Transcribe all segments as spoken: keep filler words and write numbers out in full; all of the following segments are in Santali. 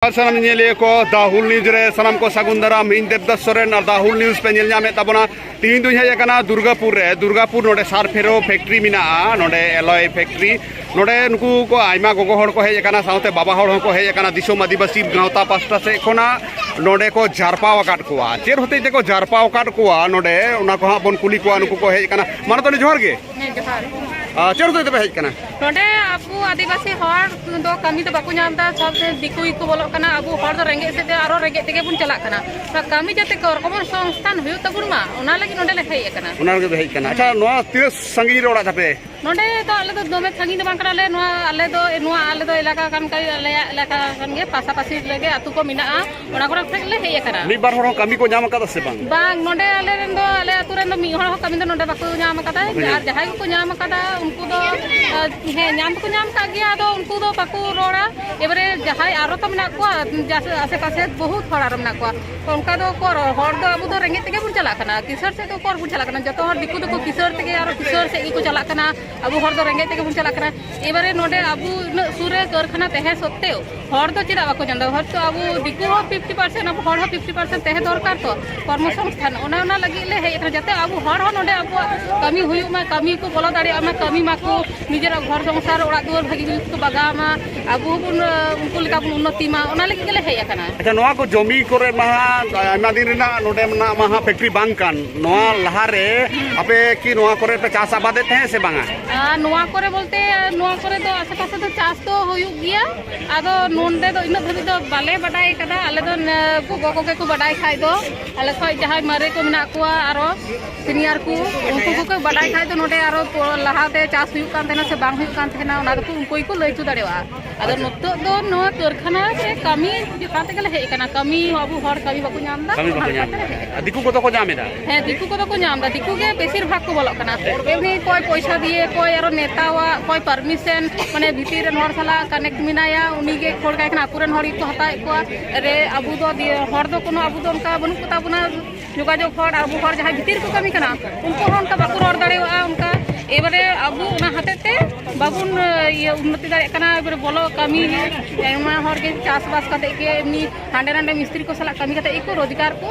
ᱟᱨ ᱥᱟᱱᱟᱢ ᱧᱮᱧᱮᱞᱤᱭᱟᱹ ᱠᱚ, ᱫᱟ ᱦᱩᱞ ᱱᱤᱭᱩᱡᱽ ᱨᱮ ᱥᱟᱱᱟᱢ ᱠᱚ ᱥᱟᱹᱜᱩᱱ ᱫᱟᱨᱟᱢ᱾ ᱤᱧ ᱫᱮᱵᱫᱟᱥ ᱥᱚᱨᱮᱱ ᱟᱨ ᱫᱟ ᱦᱩᱞ ᱱᱤᱭᱩᱡᱽ ᱯᱮ ᱧᱮᱞ ᱧᱟᱢᱮᱫ ᱛᱟᱵᱚᱱᱟ᱾ ᱛᱤᱦᱤᱧ ᱫᱩᱧ ᱦᱮᱡ ᱟᱠᱟᱱᱟ ᱫᱩᱨᱜᱟᱯᱩᱨ ᱨᱮ᱾ ᱫᱩᱨᱜᱟᱯᱩᱨ ᱱᱚᱰᱮ ᱥᱟᱨᱯᱷᱮᱨᱳ ᱯᱷᱮᱠᱴᱨᱤ ᱢᱮᱱᱟᱜᱼᱟ, ᱱᱚᱰᱮ ᱮᱞᱚᱭ ᱯᱷᱮᱠᱴᱨᱤ᱾ ᱱᱚᱰᱮ ᱱᱩᱠᱩ ᱠᱚ ᱟᱭᱢᱟ ᱜᱚᱜᱚ ᱦᱚᱲ ᱠᱚ ᱦᱮᱡ ᱟᱠᱟᱱᱟ, ᱥᱟᱶᱛᱮ ᱵᱟᱵᱟ ᱦᱚᱲ ᱦᱚᱸᱠᱚ ᱦᱮᱡ ᱟᱠᱟᱱᱟ᱾ ᱫᱤᱥᱚᱢ ᱟᱹᱫᱤᱵᱟᱹᱥᱤ ᱜᱟᱶᱛᱟ ᱯᱟᱥᱴᱟ ᱥᱮᱫ ᱠᱷᱚᱱᱟᱜ ᱱᱚᱰᱮ ᱠᱚ ᱡᱟᱨᱯᱟᱣ ᱟᱠᱟᱫ ᱠᱚᱣᱟ᱾ ᱪᱮᱫ ᱦᱚᱛᱮᱡ ᱛᱮᱠᱚ ᱡᱟᱨᱯᱟᱣ ᱟᱠᱟᱫ ᱠᱚᱣᱟ ᱱᱚᱰᱮ, ᱚᱱᱟ ᱠᱚ ᱦᱟᱸᱜ ᱵᱚᱱ ᱠᱩᱞᱤ ᱠᱚᱣᱟ᱾ ᱱᱩᱠᱩ ᱠᱚ ᱦᱮᱡ ᱟᱠᱟᱱᱟ᱾ ᱢᱟᱱᱚᱛᱟᱱᱤ, ᱡᱚᱦᱟᱨ ᱜᱮ᱾ ᱦᱮᱸ, ᱡᱚᱦᱟᱨ᱾ ᱟᱨ ᱪᱮᱫ ᱦᱚᱛᱮᱡ ᱛᱮᱯᱮ ᱦᱮᱡ ᱟᱠᱟᱱᱟ? ᱱᱚᱰᱮ ᱟᱵᱚ ᱟᱹᱫᱤᱵᱟᱹᱥᱤ ᱦᱚᱲ ᱫᱚ ᱠᱟᱹᱢᱤ ᱫᱚ ᱵᱟᱠᱚ ᱧᱟᱢ ᱮᱫᱟ, ᱥᱚᱵ ᱫᱤᱠᱩ ᱜᱮᱠᱚ ᱵᱚᱞᱚᱜ ᱠᱟᱱᱟ᱾ ᱟᱵᱚ ᱦᱚᱲ ᱫᱚ ᱨᱮᱸᱜᱮᱡ ᱥᱮᱫ ᱛᱮ ᱟᱨᱚ ᱨᱮᱸᱜᱮᱡ ᱛᱮᱜᱮ ᱵᱚᱱ ᱪᱟᱞᱟᱜ ᱠᱟᱱᱟ᱾ ᱚᱱᱟ ᱠᱟᱹᱢᱤ ᱡᱟᱛᱮ ᱠᱚᱨᱢᱚ ᱥᱚᱝᱥᱛᱷᱟᱱ ᱦᱩᱭᱩᱜ ᱛᱟᱵᱚᱱ ᱢᱟ, ᱚᱱᱟ ᱞᱟᱹᱜᱤᱫ ᱱᱚᱰᱮ ᱞᱮ ᱦᱮᱡ ᱟᱠᱟᱱᱟ᱾ ᱚᱱᱟ ᱞᱟᱹᱜᱤᱫ ᱯᱮ ᱦᱮᱡ ᱟᱠᱟᱱᱟ᱾ ᱟᱪᱪᱷᱟ, ᱱᱚᱣᱟ ᱛᱤᱱᱟᱹᱜ ᱥᱟᱺᱜᱤᱧ ᱨᱮ ᱚᱲᱟᱜ ᱛᱟᱯᱮ? ᱱᱚᱰᱮ ᱫᱚ ᱟᱞᱮ ᱫᱚ ᱫᱚᱢᱮ ᱥᱟᱺᱜᱤᱧ ᱫᱚ ᱵᱟᱝ ᱠᱟᱱᱟᱞᱮ, ᱱᱚᱣᱟ ᱟᱞᱮ ᱫᱚ, ᱱᱚᱣᱟ ᱟᱞᱮ ᱫᱚ ᱮᱞᱟᱠᱟ ᱠᱟᱱ ᱜᱮ, ᱟᱞᱮᱭᱟᱜ ᱮᱞᱟᱠᱟ ᱠᱟᱱ ᱜᱮ, ᱯᱟᱥᱟᱯᱟᱥᱤ ᱨᱮᱜᱮ ᱟᱹᱛᱩ ᱠᱚ ᱢᱮᱱᱟᱜᱼᱟ, ᱚᱱᱟ ᱠᱚᱨᱮ ᱠᱷᱚᱱ ᱞᱮ ᱦᱮᱡ ᱟᱠᱟᱱᱟ᱾ ᱢᱤᱫ ᱵᱟᱨ ᱦᱚᱲ ᱦᱚᱸ ᱠᱟᱹᱢᱤ ᱠᱚ ᱧᱟᱢ ᱟᱠᱟᱫᱟ ᱥᱮ ᱵᱟᱝ? ᱵᱟᱝ, ᱱᱚᱰᱮ ᱟᱞᱮ ᱨᱮᱱ ᱫᱚ, ᱟᱞᱮ ᱟᱹᱛᱩ ᱨᱮᱱ ᱫᱚ ᱢᱤᱫ ᱦᱚᱲ ᱦᱚᱸ ᱠᱟᱹᱢᱤ ᱫᱚ ᱱᱚᱰᱮ ᱵᱟᱠᱚ ᱧᱟᱢ ᱟᱠᱟᱫᱟ᱾ ᱵᱟᱠᱚ ᱧᱟᱢ ᱟᱨ ᱡᱟᱦᱟᱸᱭ ᱠᱚᱠᱚ ᱧᱟᱢ ᱟᱠᱟᱫᱟ, ᱩᱱᱠᱩ ᱫᱚ, ᱦᱮᱸ, ᱧᱟᱢ ᱫᱚᱠᱚ ᱧᱟᱢ ᱟᱠᱟᱫ ᱜᱮᱭᱟ, ᱟᱫᱚ ᱩᱱᱠᱩ ᱫᱚ ᱵᱟᱠᱚ ᱨᱚᱲᱟ᱾ ᱮᱵᱟᱨᱮ ᱡᱟᱦᱟᱸᱭ ᱟᱨᱚ ᱛᱚ ᱢᱮᱱᱟᱜ ᱠᱚᱣᱟ, ᱡᱟᱥ-, ᱟᱥᱮ ᱯᱟᱥᱮ ᱵᱚᱦᱩᱛ ᱦᱚᱲ ᱟᱨᱚ ᱢᱮᱱᱟᱜ ᱠᱚᱣᱟ᱾ ᱚᱱᱠᱟ ᱫᱚ ᱚᱠᱚᱨ, ᱦᱚᱲ ᱫᱚ ᱟᱵᱚ ᱫᱚ ᱨᱮᱸᱜᱮᱡ ᱛᱮᱜᱮ ᱵᱚᱱ ᱪᱟᱞᱟᱜ ᱠᱟᱱᱟ, ᱠᱤᱥᱟᱹᱬ ᱥᱮᱫ ᱫᱚ ᱚᱠᱚᱨ ᱵᱚᱱ ᱪᱟᱞᱟᱜ ᱠᱟᱱᱟ? ᱡᱚᱛᱚ ᱦᱚᱲ ᱫᱤᱠᱩ ᱫᱚᱠᱚ ᱠᱤᱥᱟᱹᱬ ᱛᱮᱜᱮ ᱟᱨᱚ ᱠᱤᱥᱟᱹᱬ ᱥᱮᱫ ᱜᱮᱠᱚ ᱪᱟᱞᱟᱜ ᱠᱟᱱᱟ, ᱟᱵᱚ ᱦᱚᱲ ᱫᱚ ᱨᱮᱸᱜᱮᱡ ᱛᱮᱜᱮ ᱵᱚᱱ ᱪᱟᱞᱟᱜ ᱠᱟᱱᱟ᱾ ᱮᱵᱟᱨᱮ ᱱᱚᱰᱮ ᱟᱵᱚ ᱩᱱᱟᱹᱜ ᱥᱩᱨ ᱨᱮ ᱠᱟᱹᱨᱠᱷᱟᱱᱟ ᱛᱟᱦᱮᱸ ᱥᱚᱛᱛᱮᱣ ᱦᱚᱲ ᱫᱚ ᱪᱮᱫᱟᱜ ᱵᱟᱠᱚ ᱧᱟᱢ ᱮᱫᱟ? ᱦᱚᱭᱛᱳ ᱟᱵᱚ ᱫᱤᱠᱩ ᱦᱚᱸ ᱯᱷᱤᱯᱴᱤ ᱯᱟᱨᱥᱮᱱᱴ, ᱟᱵᱚ ᱦᱚᱲ ᱦᱚᱸ ᱯᱷᱤᱯᱴᱤ ᱯᱟᱨᱥᱮᱱᱴ ᱛᱟᱦᱮᱸ ᱫᱚᱨᱠᱟᱨ ᱛᱚ, ᱠᱚᱨᱢᱚ ᱥᱚᱝᱥᱛᱷᱟᱱ᱾ ᱚᱱᱮ ᱚᱱᱟ ᱞᱟᱹᱜᱤᱫ ᱞᱮ ᱦᱮᱡ ᱟᱠᱟᱱᱟ, ᱡᱟᱛᱮ ᱟᱵᱚ ᱦᱚᱲ ᱦᱚᱸ ᱱᱚᱰᱮ ᱟᱵᱚᱣᱟᱜ ᱠᱟᱹᱢᱤ ᱦᱩᱭᱩᱜ ᱢᱟ, ᱠᱟᱹᱢᱤ ᱠᱚ ᱵᱚᱞᱚ ᱫᱟᱲᱮᱭᱟᱜ ᱢᱟ, ᱠᱟᱹᱢᱤ ᱢᱟᱠᱚ, ᱱᱤᱡᱮᱨᱟᱜ ᱜᱷᱚᱨ ᱥᱚᱝᱥᱟᱨ, ᱚᱲᱟᱜ ᱫᱩᱣᱟᱹᱨ ᱵᱷᱟᱹᱜᱤ ᱡᱩᱛ ᱠᱚ ᱵᱟᱜᱟᱣ ᱢᱟ, ᱟᱵᱚ ᱦᱚᱸᱵᱚᱱ, ᱟᱸ, ᱩᱱᱠᱩ ᱞᱮᱠᱟ ᱵᱚᱱ ᱩᱱᱱᱚᱛᱤ ᱢᱟ, ᱚᱱᱟ ᱞᱟᱹᱜᱤᱫ ᱜᱮᱞᱮ ᱦᱮᱡ ᱟᱠᱟᱱᱟ᱾ ᱟᱪᱪᱷᱟ, ᱱᱚᱣᱟ ᱠᱚ ᱡᱚᱢᱤ ᱠᱚᱨᱮ ᱢᱟ ᱦᱟᱸᱜ ᱟᱭᱢᱟ ᱫᱤᱱ ᱨᱮᱱᱟᱜ ᱱᱚᱰᱮ ᱢᱮᱱᱟᱜ ᱢᱟ ᱦᱟᱸᱜ ᱯᱷᱮᱠᱴᱨᱤ ᱵᱟᱝ ᱠᱟᱱ, ᱱᱚᱣᱟ ᱞᱟᱦᱟ ᱨᱮ ᱟᱯᱮ ᱠᱤ ᱱᱚᱣᱟ ᱠᱚᱨᱮ ᱯᱮ ᱪᱟᱥ ᱟᱵᱟᱫᱮᱫ ᱛᱟᱦᱮᱸᱫ ᱥᱮ ᱵᱟᱝᱟ? ᱟᱨ ᱱᱚᱣᱟ ᱠᱚᱨᱮ ᱵᱚᱞᱛᱮ, ᱱᱚᱣᱟ ᱠᱚᱨᱮ ᱫᱚ ᱟᱥᱮ ᱯᱟᱥᱮ ᱫᱚ ᱪᱟᱥ ᱫᱚ ᱦᱩᱭᱩᱜ ᱜᱮᱭᱟ, ᱟᱫᱚ ᱱᱚᱰᱮ ᱫᱚ ᱤᱱᱟᱹᱜ ᱫᱷᱟᱹᱵᱤᱡ ᱫᱚ ᱵᱟᱞᱮ ᱵᱟᱰᱟᱭ ᱠᱟᱫᱟ᱾ ᱟᱞᱮ ᱫᱚ ᱱᱮ-, ᱜᱚᱜᱚ ᱠᱚᱜᱮ ᱠᱚ ᱵᱟᱰᱟᱭ ᱠᱷᱟᱡ ᱫᱚ, ᱟᱞᱮ ᱠᱷᱚᱡ ᱡᱟᱦᱟᱸᱭ ᱢᱟᱨᱮ ᱠᱚ ᱢᱮᱱᱟᱜ ᱠᱚᱣᱟ, ᱟᱨᱚ ᱥᱤᱱᱤᱭᱟᱨ ᱠᱚ, ᱩᱱᱠᱩ ᱠᱚᱠᱚ ᱵᱟᱰᱟᱭ ᱠᱷᱟᱡ ᱫᱚ ᱱᱚᱰᱮ ᱟᱨᱚ ᱯᱚ-, ᱞᱟᱦᱟᱛᱮ ᱪᱟᱥ ᱦᱩᱭᱩᱜ ᱠᱟᱱ ᱛᱟᱦᱮᱱᱟ ᱥᱮ ᱵᱟᱝ ᱦᱩᱭᱩᱜ ᱠᱟᱱ ᱛᱟᱦᱮᱱᱟ, ᱚᱱᱟ ᱫᱚᱠᱚ ᱩᱱᱠᱩ ᱜᱮᱠᱚ ᱞᱟᱹᱭ ᱦᱚᱪᱚ ᱫᱟᱲᱮᱭᱟᱜᱼᱟ᱾ ᱟᱫᱚ ᱟᱪᱪᱷᱟ᱾ ᱱᱤᱛᱚᱜ ᱫᱚ ᱱᱚᱣᱟ ᱠᱟᱹᱨᱠᱷᱟᱱᱟ ᱨᱮ ᱠᱟᱹᱢᱤ ᱡᱚᱛᱟ ᱛᱮᱜᱮ ᱞᱮ ᱦᱮᱡ ᱟᱠᱟᱱᱟ᱾ ᱠᱟᱹᱢᱤ ᱟᱵᱚ ᱦᱚᱲ ᱠᱟᱹᱢᱤ ᱵᱟᱠᱚ ᱧᱟᱢ ᱮᱫᱟ, ᱠᱟᱹᱢᱤ ᱵᱟᱠᱚ ᱚᱱᱟ ᱧᱟᱢ ᱞᱮᱠᱟᱛᱮ ᱞᱮ ᱮᱫᱟ᱾ ᱦᱮᱡ ᱟᱠᱟᱱᱟ᱾ ᱟᱨ ᱫᱤᱠᱩ ᱠᱚᱫᱚ ᱠᱚ ᱧᱟᱢ ᱮᱫᱟ? ᱦᱮᱸ, ᱫᱤᱠᱩ ᱠᱚᱫᱚ ᱠᱚ ᱧᱟᱢ ᱮᱫᱟ᱾ ᱫᱤᱠᱩ ᱜᱮ ᱵᱮᱥᱤᱨ ᱵᱷᱟᱜᱽ ᱠᱚ ᱵᱚᱞᱚᱜ ᱠᱟᱱᱟ᱾ ᱮᱢᱱᱤ ᱚᱠᱚᱭ ᱯᱚᱭᱥᱟ ᱫᱤᱭᱮ, ᱚᱠᱚᱭ ᱟᱨᱚ ᱱᱮᱛᱟᱣᱟᱜ, ᱚᱠᱚᱭ ᱯᱟᱨᱢᱤᱥᱚᱱ, ᱢᱟᱱᱮ ᱵᱷᱤᱛᱤᱨ ᱨᱮᱱ ᱦᱚᱲ ᱥᱟᱞᱟᱜ ᱠᱟᱱᱮᱠᱴ ᱢᱮᱱᱟᱭᱟ, ᱩᱱᱤ ᱜᱮ ᱠᱷᱚᱲ ᱠᱟᱭ ᱠᱟᱱᱟ, ᱟᱠᱚ ᱨᱮᱱ ᱦᱚᱲ ᱜᱮᱠᱚ ᱦᱟᱛᱟᱣᱮᱫ ᱠᱚᱣᱟ᱾ ᱨᱮ ᱟᱵᱚ ᱫᱚ ᱫᱤᱭᱮ ᱦᱚᱲ ᱫᱚ ᱠᱳᱱᱳ ᱟᱵᱚ ᱫᱚ ᱚᱱᱠᱟ ᱵᱟᱹᱱᱩᱜ ᱠᱚᱛᱟ ᱵᱚᱱᱟ᱾ ᱡᱳᱜᱟᱡᱳᱜᱽ ᱦᱚᱲ, ᱟᱵᱚ ᱦᱚᱲ ᱡᱟᱦᱟᱸᱭ ᱵᱷᱤᱛᱤᱨ ᱨᱮᱠᱚ ᱠᱟᱹᱢᱤ ᱠᱟᱱᱟ, ᱩᱱᱠᱩ ᱦᱚᱸ ᱚᱱᱠᱟ ᱵᱟᱠᱚ ᱨᱚᱲ ᱫᱟᱲᱮᱭᱟᱜᱼᱟ, ᱚᱱᱠᱟ ᱮᱵᱟᱨᱮ ᱟᱵᱚ ᱚᱱᱟ ᱦᱚᱛᱮᱡ ᱛᱮ ᱵᱟᱵᱚᱱ, ᱤᱭᱟᱹ, ᱩᱱᱱᱚᱛᱤ ᱫᱟᱲᱮᱭᱟᱜ ᱠᱟᱱᱟ᱾ ᱮᱵᱟᱨᱮ ᱵᱚᱞᱚ ᱠᱟᱹᱢᱤ, ᱟᱭᱢᱟ ᱦᱚᱲ ᱜᱮ ᱪᱟᱥᱵᱟᱥ ᱠᱟᱛᱮ ᱜᱮ ᱮᱢᱱᱤ ᱦᱟᱸᱰᱮ ᱱᱟᱰᱮ ᱢᱤᱥᱛᱨᱤ ᱠᱚ ᱥᱟᱞᱟᱜ ᱠᱟᱹᱢᱤ ᱠᱟᱛᱮ ᱜᱮᱠᱚ ᱨᱳᱡᱽᱜᱟᱨ ᱠᱚ,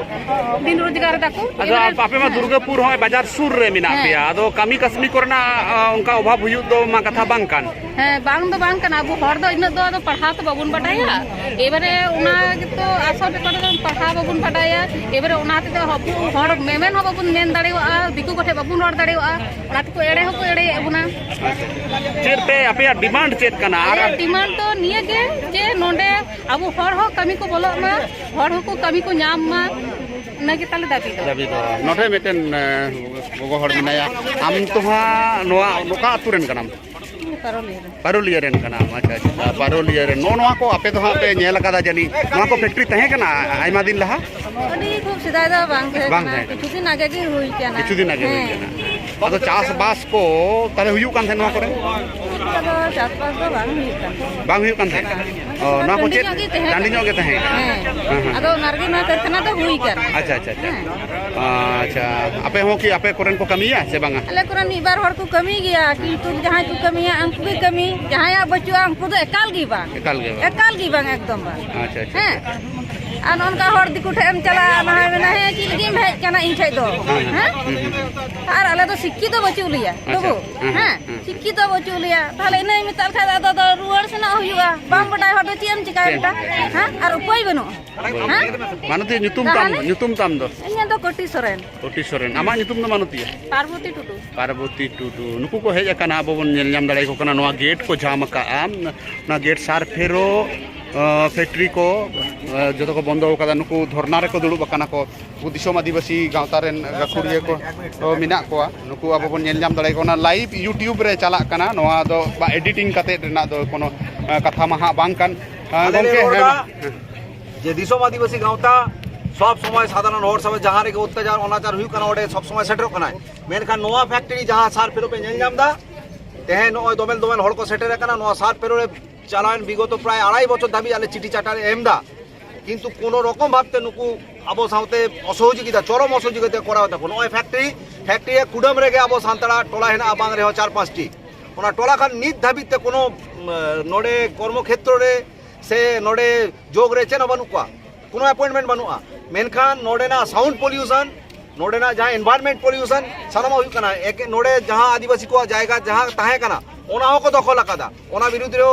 ᱫᱤᱱ ᱨᱳᱡᱽᱜᱟᱨ ᱫᱟᱠᱚ᱾ ᱟᱫᱚ ᱮᱵᱟᱨᱮ ᱟᱯᱮ ᱢᱟ ᱦᱮᱸ᱾ ᱫᱩᱨᱜᱟᱹᱯᱩᱨ ᱦᱚᱸ ᱵᱟᱡᱟᱨ ᱥᱩᱨ ᱨᱮ ᱢᱮᱱᱟᱜ ᱦᱮᱸ᱾ ᱯᱮᱭᱟ, ᱟᱫᱚ ᱠᱟᱹᱢᱤ ᱠᱟᱹᱥᱱᱤ ᱠᱚᱨᱮᱱᱟᱜ, ᱟ, ᱚᱱᱠᱟ ᱚᱵᱷᱟᱵᱽ ᱦᱩᱭᱩᱜ ᱫᱚ ᱢᱟ ᱠᱟᱛᱷᱟ ᱵᱟᱝ ᱠᱟᱱ᱾ ᱦᱮᱸ, ᱵᱟᱝ ᱫᱚ ᱵᱟᱝ ᱠᱟᱱᱟ᱾ ᱟᱵᱚ ᱦᱚᱲ ᱫᱚ ᱤᱱᱟᱹᱜ ᱫᱚ ᱟᱫᱚ ᱯᱟᱲᱦᱟᱣ ᱛᱚ ᱵᱟᱵᱚᱱ ᱵᱟᱰᱟᱭᱟ᱾ ᱮᱵᱟᱨᱮ ᱚᱱᱟ ᱜᱮᱛᱚ ᱟᱥᱚᱞ ᱵᱮᱯᱟᱨ ᱫᱚ, ᱯᱟᱲᱦᱟᱣ ᱵᱟᱵᱚᱱ ᱵᱟᱰᱟᱭᱟ᱾ ᱮᱵᱟᱨᱮ ᱚᱱᱟ ᱛᱮᱫᱚ ᱟᱵᱚ ᱦᱚᱲ ᱢᱮᱢᱮᱱ ᱦᱚᱸ ᱵᱟᱵᱚᱱ ᱢᱮᱱ ᱫᱟᱲᱮᱭᱟᱜᱼᱟ, ᱫᱤᱠᱩ ᱠᱚᱴᱷᱮᱱ ᱵᱟᱵᱚᱱ ᱨᱚᱲ ᱫᱟᱲᱮᱭᱟᱜᱼᱟ, ᱚᱱᱟ ᱛᱮᱠᱚ ᱮᱲᱮ ᱦᱚᱸᱠᱚ ᱮᱲᱮᱭᱮᱫ ᱵᱚᱱᱟ᱾ ᱪᱮᱫ ᱯᱮ, ᱟᱯᱮᱭᱟᱜ ᱰᱤᱢᱟᱱᱰ ᱪᱮᱫ ᱠᱟᱱᱟ? ᱟᱨ ᱟᱞᱮᱭᱟᱜ ᱰᱤᱢᱟᱱᱰ ᱫᱚ ᱱᱤᱭᱟᱹ ᱜᱮ ᱡᱮ ᱱᱚᱰᱮ ᱟᱵᱚ ᱦᱚᱲ ᱦᱚᱸ ᱠᱟᱹᱢᱤ ᱠᱚ ᱵᱚᱞᱚᱜ ᱢᱟ, ᱦᱚᱲ ᱦᱚᱸᱠᱚ ᱠᱟᱹᱢᱤ ᱠᱚ ᱧᱟᱢ ᱢᱟ, ᱤᱱᱟᱹ ᱜᱮ ᱛᱟᱞᱮ ᱫᱟᱹᱵᱤ ᱫᱚ᱾ ᱫᱟᱹᱵᱤ ᱫᱚ᱾ ᱱᱚᱰᱮ ᱢᱤᱫᱴᱮᱱ, ᱮ, ᱜᱚᱜᱚ ᱦᱚᱲ ᱢᱮᱱᱟᱭᱟ᱾ ᱟᱢ ᱛᱚ ᱦᱟᱸᱜ ᱱᱚᱣᱟ, ᱚᱠᱟ ᱟᱹᱛᱩ ᱨᱮᱱ ᱠᱟᱱᱟᱢ? ᱯᱟᱨᱚᱞᱤᱭᱟᱹ ᱨᱮ᱾ ᱯᱟᱨᱚᱞᱤᱭᱟᱹ ᱨᱮᱱ ᱠᱟᱱᱟᱢ, ᱟᱪᱪᱷᱟ, ᱟᱪᱪᱷᱟ, ᱯᱟᱨᱚᱞᱤᱭᱟᱹ ᱨᱮᱱ᱾ ᱱᱚᱜᱼᱚ ᱱᱚᱣᱟ ᱠᱚ ᱟᱯᱮ ᱫᱚ ᱦᱟᱸᱜ ᱯᱮ ᱧᱮᱞ ᱟᱠᱟᱫᱟ ᱡᱟᱹᱱᱤᱡ, ᱱᱚᱣᱟ ᱠᱚ ᱯᱷᱮᱠᱴᱨᱤ ᱛᱟᱦᱮᱸ ᱠᱟᱱᱟ ᱟᱭᱢᱟ ᱫᱤᱱ ᱞᱟᱦᱟ? ᱟᱹᱰᱤ ᱠᱷᱩᱵ ᱥᱮᱫᱟᱭ ᱫᱚ ᱵᱟᱝ ᱛᱟᱦᱮᱸ ᱵᱟᱝ ᱠᱟᱱᱟ, ᱛᱟᱦᱮᱸ ᱠᱟᱱᱟ᱾ ᱠᱤᱪᱷᱩ ᱫᱤᱱ ᱟᱜᱮ ᱜᱮ ᱦᱩᱭ ᱠᱟᱱᱟ᱾ ᱠᱤᱪᱷᱩ ᱫᱤᱱ ᱟᱜᱮ ᱦᱩᱭ ᱦᱮᱸ᱾ ᱠᱟᱱᱟ᱾ ᱟᱫᱚ ᱪᱟᱥᱵᱟᱥ ᱠᱚ ᱛᱟᱦᱞᱮ ᱦᱩᱭᱩᱜ ᱠᱟᱱ ᱛᱟᱦᱮᱸᱫ ᱱᱚᱣᱟ ᱠᱚᱨᱮ? ᱚᱱᱠᱟ ᱫᱚ ᱪᱟᱥᱵᱟᱥ ᱫᱚ ᱵᱟᱝ ᱦᱩᱭᱩᱜ ᱠᱟᱱ ᱛᱟᱦᱮᱸᱫ᱾ ᱵᱟᱝ ᱦᱩᱭᱩᱜ ᱠᱟᱱ ᱛᱟᱦᱮᱸᱫ? ᱵᱟᱝ᱾ ᱚ, ᱱᱚᱣᱟ ᱠᱚ ᱴᱟᱺᱰᱤ ᱪᱮᱫ ᱧᱚᱜ ᱜᱮ ᱛᱟᱦᱮᱸ ᱴᱟᱺᱰᱤ ᱠᱟᱱᱟ᱾ ᱧᱚᱜ ᱜᱮ ᱛᱟᱦᱮᱸ ᱠᱟᱱᱟ? ᱦᱮᱸ᱾ ᱦᱮᱸ, ᱦᱮᱸ᱾ ᱟᱫᱚ ᱚᱱᱟ ᱨᱮᱜᱮ ᱱᱚᱣᱟ ᱠᱟᱨᱠᱷᱟᱱᱟ ᱫᱚ ᱦᱩᱭ ᱠᱟᱱᱟ᱾ ᱟᱪᱪᱷᱟ, ᱟᱪᱪᱷᱟ, ᱟᱪᱪᱷᱟ᱾ ᱦᱮᱸ᱾ ᱟᱪᱪᱷᱟ, ᱟᱯᱮ ᱦᱚᱸ ᱠᱤ ᱟᱯᱮ ᱠᱚᱨᱮᱱ ᱠᱚ ᱠᱟᱹᱢᱤᱭᱟ ᱥᱮ ᱵᱟᱝᱟ? ᱟᱞᱮ ᱠᱚᱨᱮᱱ ᱢᱤᱫ ᱵᱟᱨ ᱦᱚᱲ ᱠᱚ ᱠᱟᱹᱢᱤ ᱜᱮᱭᱟ, ᱠᱤᱱᱛᱩ ᱡᱟᱦᱟᱸᱭ ᱠᱚ ᱠᱟᱹᱢᱤᱭᱟ ᱩᱱᱠᱩ ᱜᱮ ᱠᱟᱹᱢᱤ, ᱡᱟᱦᱟᱸᱭᱟᱜ ᱵᱟᱹᱪᱩᱜᱼᱟ ᱩᱱᱠᱩ ᱫᱚ ᱮᱠᱟᱞ ᱜᱮ ᱵᱟᱝ᱾ ᱮᱠᱟᱞ ᱜᱮ ᱵᱟᱝ? ᱮᱠᱟᱞ ᱜᱮ ᱵᱟᱝ, ᱮᱠᱫᱚᱢ ᱵᱟᱝ᱾ ᱟᱪᱪᱷᱟ, ᱟᱪᱪᱷᱟ, ᱦᱮᱸ? ᱟᱪᱪᱷᱟ᱾ ᱟᱨ ᱱᱚᱝᱠᱟ ᱦᱚᱲ ᱫᱤᱠᱩ ᱴᱷᱮᱱ ᱮᱢ ᱪᱟᱞᱟᱜᱼᱟ, ᱱᱟᱦᱟᱭ ᱢᱮᱱᱟ, "ᱦᱮᱸ, ᱪᱮᱫ ᱞᱟᱹᱜᱤᱫ ᱮᱢ ᱦᱮᱡ ᱠᱟᱱᱟ ᱤᱧ ᱴᱷᱮᱡ ᱫᱚ?" ᱦᱮᱸ, ᱦᱮᱸ᱾ ᱦᱮᱸ? ᱦᱩᱸ, ᱦᱩᱸ᱾ ᱟᱨ ᱟᱞᱮ ᱫᱚ ᱥᱤᱠᱠᱷᱤᱛᱚ ᱵᱟᱹᱪᱩᱜ ᱞᱮᱭᱟ, ᱦᱮᱸ, ᱵᱟᱹᱵᱩ᱾ ᱦᱮᱸ, ᱦᱮᱸ, ᱦᱮᱸ᱾ ᱥᱤᱠᱠᱷᱤᱛᱚ ᱵᱟᱹᱪᱩᱜ ᱞᱮᱭᱟ᱾ ᱛᱟᱦᱞᱮ ᱤᱱᱟᱹᱧ ᱢᱮᱛᱟᱜ ᱠᱷᱟᱡ ᱫᱚ ᱟᱫᱚ, ᱟᱫᱚ ᱨᱩᱣᱟᱹᱲ ᱥᱮᱱᱚᱜ ᱦᱩᱭᱩᱜᱼᱟ᱾ ᱵᱟᱢ ᱦᱮᱸ᱾ ᱵᱟᱰᱟᱭ ᱦᱚᱲ ᱫᱚ ᱪᱮᱫ ᱮᱢ ᱪᱤᱠᱟᱹᱭᱟ ᱪᱮᱫ ᱮᱢ ᱵᱮᱴᱟ? ᱪᱤᱠᱟᱹᱭᱟ? ᱦᱮᱸ? ᱟᱨ ᱩᱯᱟᱹᱭ ᱵᱟᱹᱱᱩᱜᱼᱟ᱾ ᱦᱮᱸ? ᱢᱟᱱᱚᱛᱤ, ᱧᱩᱛᱩᱢ ᱛᱟᱢ, ᱛᱟᱦᱞᱮ? ᱧᱩᱛᱩᱢ ᱛᱟᱢ ᱫᱚ? ᱤᱧᱟᱹᱜ ᱫᱚ ᱠᱚᱴᱤ ᱥᱚᱨᱮᱱ᱾ ᱠᱚᱴᱤ ᱥᱚᱨᱮᱱ᱾ ᱟᱢᱟᱜ ᱧᱩᱛᱩᱢ ᱫᱚ ᱢᱟᱱᱚᱛᱤᱭᱟ? ᱯᱟᱨᱵᱚᱛᱤ ᱴᱩᱰᱩ᱾ ᱯᱟᱨᱵᱚᱛᱤ ᱴᱩᱰᱩ᱾ ᱱᱩᱠᱩ ᱠᱚ ᱦᱮᱡ ᱟᱠᱟᱱᱟ, ᱟᱵᱚ ᱵᱚᱱ ᱧᱮᱞ ᱧᱟᱢ ᱫᱟᱲᱮᱭᱟᱠᱚ ᱠᱟᱱᱟ᱾ ᱱᱚᱣᱟ ᱜᱮᱴ ᱠᱚ ᱡᱟᱢ ᱟᱠᱟᱜᱼᱟ᱾ ᱱᱚᱣᱟ ᱜᱮᱴ ᱥᱟᱨ ᱯᱷᱮᱨᱳ, ᱟᱸ, ᱯᱷᱮᱠᱴᱨᱤ ᱠᱚ, ᱟᱸ, ᱡᱚᱛᱚ ᱠᱚ ᱵᱚᱱᱫᱚ ᱟᱠᱟᱫᱟ᱾ ᱱᱩᱠᱩ ᱫᱷᱚᱨᱱᱟ ᱨᱮᱠᱚ ᱫᱩᱲᱩᱵ ᱟᱠᱟᱱᱟ ᱠᱚ᱾ ᱱᱩᱠᱩ ᱫᱤᱥᱚᱢ ᱟᱹᱫᱤᱵᱟᱹᱥᱤ ᱜᱟᱶᱛᱟ ᱨᱮᱱ ᱜᱟᱹᱠᱷᱩᱲᱤᱭᱟᱹ ᱠᱚ, ᱠᱚ ᱢᱮᱱᱟᱜ ᱠᱚᱣᱟ᱾ ᱱᱩᱠᱩ ᱟᱵᱚ ᱵᱚᱱ ᱧᱮᱞ ᱧᱟᱢ ᱫᱟᱲᱮᱭᱟᱠᱚ ᱠᱟᱱᱟ᱾ ᱞᱟᱭᱤᱵᱷ YouTube ᱨᱮ ᱪᱟᱞᱟᱜ ᱠᱟᱱᱟ᱾ ᱱᱚᱣᱟ ᱫᱚ ᱵᱟ ᱮᱰᱤᱴᱤᱝ ᱠᱟᱛᱮᱫ ᱨᱮᱱᱟᱜ ᱫᱚ ᱠᱳᱱᱳ, ᱟᱸ, ᱠᱟᱛᱷᱟ ᱢᱟ ᱦᱟᱸᱜ ᱵᱟᱝ ᱠᱟᱱ᱾ ᱟᱸ, ᱟᱞᱮ ᱞᱮ ᱜᱚᱢᱠᱮ, ᱦᱮᱸ, ᱨᱚᱲᱫᱟ ᱢᱟ᱾ ᱡᱮ ᱫᱤᱥᱚᱢ ᱟᱹᱫᱤᱵᱟᱹᱥᱤ ᱜᱟᱶᱛᱟ ᱥᱚᱵ ᱥᱚᱢᱚᱭ ᱥᱟᱫᱷᱟᱨᱚᱱ ᱦᱚᱲ ᱥᱟᱶ ᱡᱟᱦᱟᱸ ᱨᱮᱜᱮ ᱚᱛᱛᱟᱪᱟᱨ ᱚᱱᱟᱪᱟᱨ ᱦᱩᱭᱩᱜ ᱠᱟᱱᱟ, ᱚᱸᱰᱮ ᱥᱚᱵ ᱥᱚᱢᱚᱭ ᱥᱮᱴᱮᱨᱚᱜ ᱠᱟᱱᱟᱭ᱾ ᱢᱮᱱᱠᱷᱟᱱ ᱱᱚᱣᱟ ᱯᱷᱮᱠᱴᱨᱤ ᱡᱟᱦᱟᱸ ᱥᱟᱨ ᱯᱷᱮᱨᱳ ᱯᱮ ᱧᱮᱞ ᱧᱟᱢ ᱮᱫᱟ, ᱛᱮᱦᱮᱧ ᱱᱚᱜᱼᱚᱭ ᱫᱚᱢᱮᱞ ᱫᱚᱢᱮᱞ ᱦᱚᱲ ᱠᱚ ᱥᱮᱴᱮᱨ ᱟᱠᱟᱱᱟ᱾ ᱱᱚᱣᱟ ᱥᱟᱨ ᱯᱷᱮᱨᱳ ᱨᱮ ᱪᱟᱞᱟᱣᱮᱱ ᱵᱤᱜᱚᱛᱚ ᱯᱨᱟᱭ ᱟᱲᱟᱭ ᱵᱚᱪᱷᱚᱨ ᱫᱷᱟᱹᱵᱤᱡ ᱟᱞᱮ ᱪᱤᱴᱤ ᱪᱟᱴᱟ ᱞᱮ ᱮᱢ ᱮᱫᱟ, ᱠᱤᱱᱛᱩ ᱠᱳᱱᱳ ᱨᱚᱠᱚᱢ ᱵᱷᱟᱵᱛᱮ ᱱᱩᱠᱩ ᱟᱵᱚ ᱥᱟᱶᱛᱮ ᱚᱥᱚᱦᱚᱡᱳᱜᱤᱛᱟ, ᱪᱚᱨᱚᱢ ᱚᱥᱚᱦᱚᱡᱳᱜᱤᱛᱟ ᱠᱚᱨᱟᱣ ᱫᱟᱠᱚ᱾ ᱱᱚᱜᱼᱚᱭ ᱯᱷᱮᱠᱴᱨᱤ, ᱯᱷᱮᱠᱴᱨᱤ ᱠᱩᱰᱟᱹᱢ ᱨᱮᱜᱮ ᱟᱵᱚ ᱥᱟᱱᱛᱟᱲᱟᱜ ᱴᱚᱞᱟ ᱦᱮᱱᱟᱜᱼᱟ, ᱵᱟᱝ ᱨᱮᱦᱚᱸ ᱪᱟᱨ ᱯᱟᱸᱪᱴᱤ᱾ ᱚᱱᱟ ᱴᱚᱞᱟ ᱠᱷᱟᱱ ᱱᱤᱛ ᱫᱷᱟᱹᱵᱤᱡ ᱛᱮ ᱠᱳᱱᱳ, ᱩᱢ, ᱱᱚᱰᱮ ᱠᱚᱨᱢᱚ ᱠᱷᱮᱛᱨᱚ ᱨᱮ ᱥᱮ ᱱᱚᱰᱮ ᱡᱳᱜᱽ ᱨᱮ ᱪᱮᱫ ᱦᱚᱸ ᱵᱟᱹᱱᱩᱜ ᱠᱚᱣᱟ, ᱠᱳᱱᱳ ᱮᱯᱚᱭᱮᱱᱴᱢᱮᱱᱴ ᱵᱟᱹᱱᱩᱜᱼᱟ᱾ ᱢᱮᱱᱠᱷᱟᱱ ᱱᱚᱰᱮᱱᱟᱜ ᱥᱟᱣᱩᱱᱰ ᱯᱚᱞᱤᱭᱩᱥᱚᱱ, ᱱᱚᱰᱮᱱᱟᱜ ᱡᱟᱦᱟᱸ ᱮᱱᱵᱷᱟᱭᱨᱱᱢᱮᱱᱴ ᱯᱚᱞᱤᱭᱩᱥᱚᱱ, ᱥᱟᱱᱟᱢᱟᱜ ᱦᱩᱭᱩᱜ ᱠᱟᱱᱟ᱾ ᱮᱠᱮ-, ᱱᱚᱰᱮ ᱡᱟᱦᱟᱸ ᱟᱹᱫᱤᱵᱟᱹᱥᱤ ᱠᱚᱣᱟᱜ ᱡᱟᱭᱜᱟ ᱡᱟᱦᱟᱸ ᱛᱟᱦᱮᱸ ᱠᱟᱱᱟ, ᱚᱱᱟ ᱦᱚᱸᱠᱚ ᱫᱚᱠᱷᱚᱞ ᱟᱠᱟᱫᱟ᱾ ᱚᱱᱟ ᱵᱤᱨᱩᱫᱽ ᱨᱮ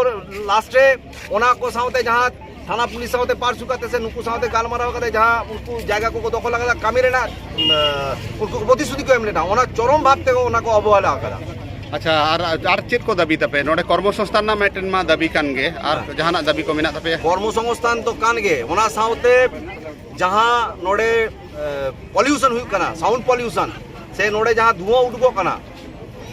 ᱞᱟᱥᱴ ᱨᱮ ᱚᱱᱟ ᱠᱚ ᱥᱟᱶᱛᱮ ᱡᱟᱦᱟᱸ ᱛᱷᱟᱱᱟ ᱯᱩᱞᱤᱥ ᱥᱟᱶᱛᱮ ᱯᱟᱨᱥᱩ ᱠᱟᱛᱮ ᱥᱮ ᱱᱩᱠᱩ ᱥᱟᱶᱛᱮ ᱜᱟᱞᱢᱟᱨᱟᱣ ᱠᱟᱛᱮ ᱡᱟᱦᱟᱸ ᱩᱱᱠᱩ ᱡᱟᱭᱜᱟ ᱠᱚᱠᱚ ᱫᱚᱠᱷᱚᱞ ᱟᱠᱟᱫᱟ, ᱠᱟᱹᱢᱤ ᱨᱮᱱᱟᱜ, ᱩᱢ, ᱩᱱᱠᱩ ᱠᱚ ᱯᱨᱚᱛᱤᱥᱨᱩᱛᱤ ᱠᱚ ᱮᱢ ᱞᱮᱫᱟ, ᱚᱱᱟ ᱪᱚᱨᱚᱢ ᱵᱷᱟᱵ ᱛᱮᱠᱚ ᱚᱱᱟ ᱠᱚ ᱚᱵᱚᱦᱮᱞᱟ ᱟᱠᱟᱫᱟ᱾ ᱟᱪᱪᱷᱟ, ᱟᱨ, ᱟᱨ ᱪᱮᱫ ᱠᱚ ᱫᱟᱹᱵᱤ ᱛᱟᱯᱮ? ᱱᱚᱰᱮ ᱠᱚᱨᱢᱚ ᱥᱚᱝᱥᱛᱷᱟᱱ ᱨᱮᱱᱟᱜ ᱢᱤᱫᱴᱮᱱ ᱢᱟ ᱫᱟᱹᱵᱤ ᱠᱟᱱ ᱜᱮ, ᱟᱨ ᱦᱮᱸ᱾ ᱡᱟᱦᱟᱱᱟᱜ ᱫᱟᱹᱵᱤ ᱠᱚ ᱢᱮᱱᱟᱜ ᱛᱟᱯᱮᱭᱟ? ᱠᱚᱨᱢᱚ ᱥᱚᱝᱥᱛᱷᱟᱱ ᱛᱚ ᱠᱟᱱ ᱜᱮ, ᱚᱱᱟ ᱥᱟᱶᱛᱮ ᱡᱟᱦᱟᱸ ᱱᱚᱰᱮ, ᱮ, ᱯᱚᱞᱤᱭᱩᱥᱚᱱ ᱦᱩᱭᱩᱜ ᱠᱟᱱᱟ, ᱥᱟᱣᱩᱱᱰ ᱯᱚᱞᱤᱭᱩᱥᱚᱱ, ᱥᱮ ᱱᱚᱰᱮ ᱡᱟᱦᱟᱸ ᱫᱷᱩᱣᱟᱹ ᱩᱰᱩᱠᱚᱜ ᱠᱟᱱᱟ,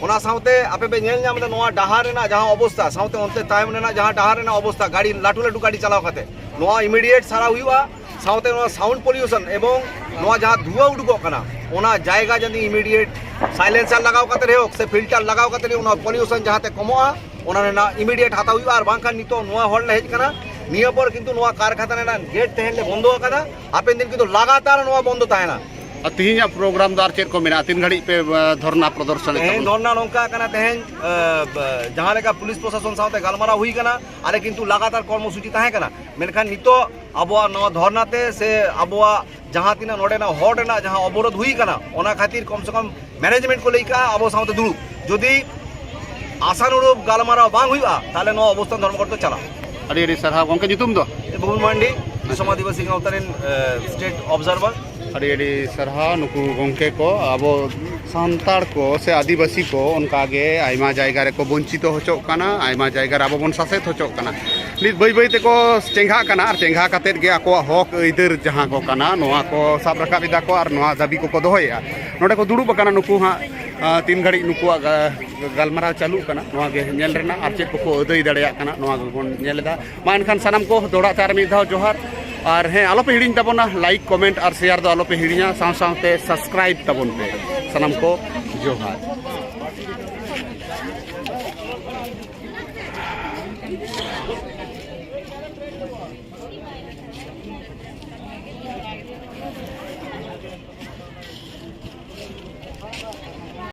ᱚᱱᱟ ᱥᱟᱶᱛᱮ ᱟᱯᱮ ᱯᱮ ᱧᱮᱞ ᱧᱟᱢ ᱮᱫᱟ ᱱᱚᱣᱟ ᱰᱟᱦᱟᱨ ᱨᱮᱱᱟᱜ ᱡᱟᱦᱟᱸ ᱚᱵᱚᱥᱛᱟ, ᱥᱟᱶᱛᱮ ᱚᱱᱛᱮ ᱛᱟᱭᱚᱢ ᱨᱮᱱᱟᱜ ᱡᱟᱦᱟᱸ ᱰᱟᱦᱟᱨ ᱨᱮᱱᱟᱜ ᱚᱵᱚᱥᱛᱟ, ᱜᱟᱹᱰᱤ, ᱞᱟᱹᱴᱩ ᱞᱟᱹᱴᱩ ᱜᱟᱹᱰᱤ ᱪᱟᱞᱟᱣ ᱠᱟᱛᱮ, ᱱᱚᱣᱟ ᱤᱢᱤᱰᱤᱭᱮᱴ ᱥᱟᱨᱟᱣ ᱦᱩᱭᱩᱜᱼᱟ᱾ ᱥᱟᱶᱛᱮ ᱱᱚᱣᱟ ᱥᱟᱣᱩᱱᱰ ᱯᱚᱞᱤᱭᱩᱥᱚᱱ ᱮᱵᱚᱝ ᱱᱚᱣᱟ ᱡᱟᱦᱟᱸ ᱫᱷᱩᱣᱟᱹ ᱩᱰᱩᱠᱚᱜ ᱠᱟᱱᱟ, ᱚᱱᱟ ᱡᱟᱭᱜᱟ ᱡᱩᱫᱤ ᱤᱢᱤᱰᱤᱭᱮᱴ ᱥᱟᱭᱞᱮᱱᱥᱟᱨ ᱞᱟᱜᱟᱣ ᱠᱟᱛᱮ ᱨᱮᱦᱚᱸ ᱥᱮ ᱯᱷᱤᱞᱴᱟᱨ ᱞᱟᱜᱟᱣ ᱠᱟᱛᱮ ᱨᱮᱦᱚᱸ ᱚᱱᱟ ᱯᱚᱞᱤᱭᱩᱥᱚᱱ ᱡᱟᱦᱟᱸᱛᱮ ᱠᱚᱢᱚᱜᱼᱟ, ᱚᱱᱟ ᱨᱮᱱᱟᱜ ᱤᱢᱤᱰᱤᱭᱮᱴ ᱦᱟᱛᱟᱣ ᱦᱩᱭᱩᱜᱼᱟ᱾ ᱟᱨ ᱵᱟᱝᱠᱷᱟᱱ ᱱᱤᱛᱚᱜ ᱱᱚᱣᱟ ᱦᱚᱨ ᱞᱮ ᱦᱮᱡ ᱟᱠᱟᱱᱟ, ᱱᱤᱭᱟᱹ ᱯᱚᱨ ᱠᱤᱱᱛᱩ ᱱᱚᱣᱟ ᱠᱟᱨᱠᱷᱟᱱᱟ ᱨᱮᱱᱟᱜ ᱜᱮᱴ ᱛᱮᱦᱮᱧ ᱞᱮ ᱵᱚᱱᱫᱚ ᱟᱠᱟᱫᱟ᱾ ᱦᱟᱯᱮᱱ ᱫᱤᱱ ᱠᱤᱱᱛᱩ ᱞᱟᱜᱟᱛᱟᱨ ᱱᱚᱣᱟ ᱵᱚᱱᱫᱚ ᱛᱟᱦᱮᱱᱟ᱾ ᱟᱨ ᱛᱤᱦᱤᱧᱟᱜ ᱯᱨᱳᱜᱨᱟᱢ ᱫᱚ ᱟᱨ ᱪᱮᱫ ᱠᱚ ᱢᱮᱱᱟᱜᱼᱟ? ᱛᱤᱱ ᱜᱷᱟᱹᱲᱤᱡ ᱯᱮ, ᱟ, ᱫᱷᱚᱨᱱᱟ ᱯᱨᱚᱫᱚᱨᱥᱚᱱ ᱮᱫ ᱛᱮᱦᱮᱧ ᱛᱟᱵᱚᱱᱟ? ᱫᱷᱚᱨᱱᱟ ᱱᱚᱝᱠᱟ ᱠᱟᱱᱟ, ᱛᱮᱦᱮᱧ, ᱟ, ᱵ-, ᱡᱟᱦᱟᱸ ᱞᱮᱠᱟ ᱯᱩᱞᱤᱥ ᱯᱨᱚᱥᱟᱥᱚᱱ ᱥᱟᱶᱛᱮ ᱜᱟᱞᱢᱟᱨᱟᱣ ᱦᱩᱭ ᱠᱟᱱᱟ, ᱟᱞᱮ ᱠᱤᱱᱛᱩ ᱞᱟᱜᱟᱛᱟᱨ ᱠᱚᱨᱢᱚᱥᱩᱪᱤ ᱛᱟᱦᱮᱸ ᱠᱟᱱᱟ᱾ ᱢᱮᱱᱠᱷᱟᱱ ᱱᱤᱛᱚᱜ ᱟᱵᱚᱣᱟᱜ ᱱᱚᱣᱟ ᱫᱷᱚᱨᱱᱟ ᱛᱮ ᱥᱮ ᱟᱵᱚᱣᱟᱜ ᱡᱟᱦᱟᱸ ᱛᱤᱱᱟᱹᱜ ᱱᱚᱰᱮᱱᱟᱜ ᱦᱚᱲ ᱨᱮᱱᱟᱜ ᱡᱟᱦᱟᱸ ᱚᱵᱚᱨᱳᱫᱷ ᱦᱩᱭ ᱠᱟᱱᱟ, ᱚᱱᱟ ᱠᱷᱟᱹᱛᱤᱨ ᱠᱚᱢ ᱥᱮ ᱠᱚᱢ ᱢᱮᱱᱮᱡᱢᱮᱱᱴ ᱠᱚ ᱞᱟᱹᱭ ᱠᱟᱜᱼᱟ ᱟᱵᱚ ᱥᱟᱶᱛᱮ ᱫᱩᱲᱩᱵ᱾ ᱡᱩᱫᱤ ᱟᱥᱟᱱᱩᱨᱩᱯ ᱜᱟᱞᱢᱟᱨᱟᱣ ᱵᱟᱝ ᱦᱩᱭᱩᱜᱼᱟ, ᱛᱟᱦᱚᱞᱮ ᱱᱚᱣᱟ ᱚᱵᱚᱥᱛᱷᱟᱱ ᱫᱷᱚᱨᱢᱚᱜᱷᱚᱴ ᱫᱚ ᱪᱟᱞᱟᱜᱼᱟ᱾ ᱟᱹᱰᱤ ᱟᱹᱰᱤ ᱥᱟᱨᱦᱟᱣ ᱜᱚᱢᱠᱮ, ᱧᱩᱛᱩᱢ ᱫᱚ? ᱵᱚᱦᱩᱞ ᱢᱟᱱᱰᱤ, ᱫᱤᱥᱚᱢ ᱟᱹᱫᱤᱵᱟᱹᱥᱤ ᱜᱟᱶᱛᱟ ᱨᱮᱱ, ᱮ, ᱥᱴᱮᱴ ᱚᱵᱡᱟᱨᱵᱷᱟᱨ᱾ ᱟᱹᱰᱤ ᱟᱹᱰᱤ ᱥᱟᱨᱦᱟᱣ ᱱᱩᱠᱩ ᱜᱚᱢᱠᱮ ᱠᱚ, ᱟᱵᱚ ᱥᱟᱱᱛᱟᱲ ᱠᱚ ᱥᱮ ᱟᱹᱫᱤᱵᱟᱹᱥᱤ ᱠᱚ ᱚᱱᱠᱟ ᱜᱮ ᱟᱭᱢᱟ ᱡᱟᱭᱜᱟ ᱨᱮᱠᱚ ᱵᱚᱧᱪᱤᱛᱚ ᱦᱚᱪᱚᱜ ᱠᱟᱱᱟ, ᱟᱭᱢᱟ ᱡᱟᱭᱜᱟ ᱨᱮ ᱟᱵᱚ ᱵᱚᱱ ᱥᱟᱥᱮᱛ ᱦᱚᱪᱚᱜ ᱠᱟᱱᱟ᱾ ᱱᱤᱛ ᱵᱟᱹᱭ ᱵᱟᱹᱭ ᱛᱮᱠᱚ ᱪᱮᱸᱜᱷᱟᱜ ᱠᱟᱱᱟ ᱟᱨ ᱪᱮᱸᱜᱷᱟ ᱠᱟᱛᱮᱫ ᱜᱮ ᱟᱠᱚᱣᱟᱜ ᱦᱚᱠ ᱟᱹᱭᱫᱟᱹᱨ ᱡᱟᱦᱟᱸ ᱠᱚ ᱠᱟᱱᱟ, ᱱᱚᱣᱟ ᱠᱚ ᱥᱟᱵ ᱨᱟᱠᱟᱵ ᱮᱫᱟ ᱠᱚ ᱟᱨ ᱱᱚᱣᱟ ᱫᱟᱹᱵᱤ ᱠᱚᱠᱚ ᱫᱚᱦᱚᱭᱮᱫᱼᱟ᱾ ᱱᱚᱰᱮ ᱠᱚ ᱫᱩᱲᱩᱵ ᱟᱠᱟᱱᱟ ᱱᱩᱠᱩ ᱦᱟᱸᱜ, ᱟᱸ, ᱛᱤᱱ ᱜᱷᱟᱹᱲᱤᱡ ᱱᱩᱠᱩᱣᱟᱜ ᱜᱟ-, ᱜᱟᱞᱢᱟᱨᱟᱣ ᱪᱟᱹᱞᱩᱜ ᱠᱟᱱᱟ, ᱱᱚᱣᱟ ᱜᱮ ᱧᱮᱞ ᱨᱮᱱᱟᱜ ᱟᱨ ᱪᱮᱫ ᱠᱚᱠᱚ ᱟᱹᱫᱟᱹᱭ ᱫᱟᱲᱮᱭᱟᱜ ᱠᱟᱱᱟ, ᱱᱚᱣᱟ ᱜᱮᱵᱚᱱ ᱧᱮᱞ ᱮᱫᱟ᱾ ᱢᱟ ᱮᱱᱠᱷᱟᱱ ᱥᱟᱱᱟᱢ ᱠᱚ ᱫᱚᱦᱲᱟ ᱛᱮ ᱟᱨ ᱢᱤᱫ ᱫᱷᱟᱣ ᱡᱚᱦᱟᱨ᱾ ᱟᱨ ᱦᱮᱸ, ᱟᱞᱚᱯᱮ ᱦᱤᱲᱤᱧ ᱛᱟᱵᱚᱱᱟ, ᱞᱟᱭᱤᱠ, ᱠᱚᱢᱮᱱᱴ ᱟᱨ ᱥᱮᱭᱟᱨ ᱫᱚ ᱟᱞᱚᱯᱮ ᱦᱤᱲᱤᱧᱟ, ᱥᱟᱶ ᱥᱟᱶᱛᱮ ᱥᱟᱵᱥᱠᱨᱟᱭᱤᱵ ᱛᱟᱵᱚᱱ ᱯᱮ᱾ ᱥᱟᱱᱟᱢ ᱠᱚ ᱡᱚᱦᱟᱨ᱾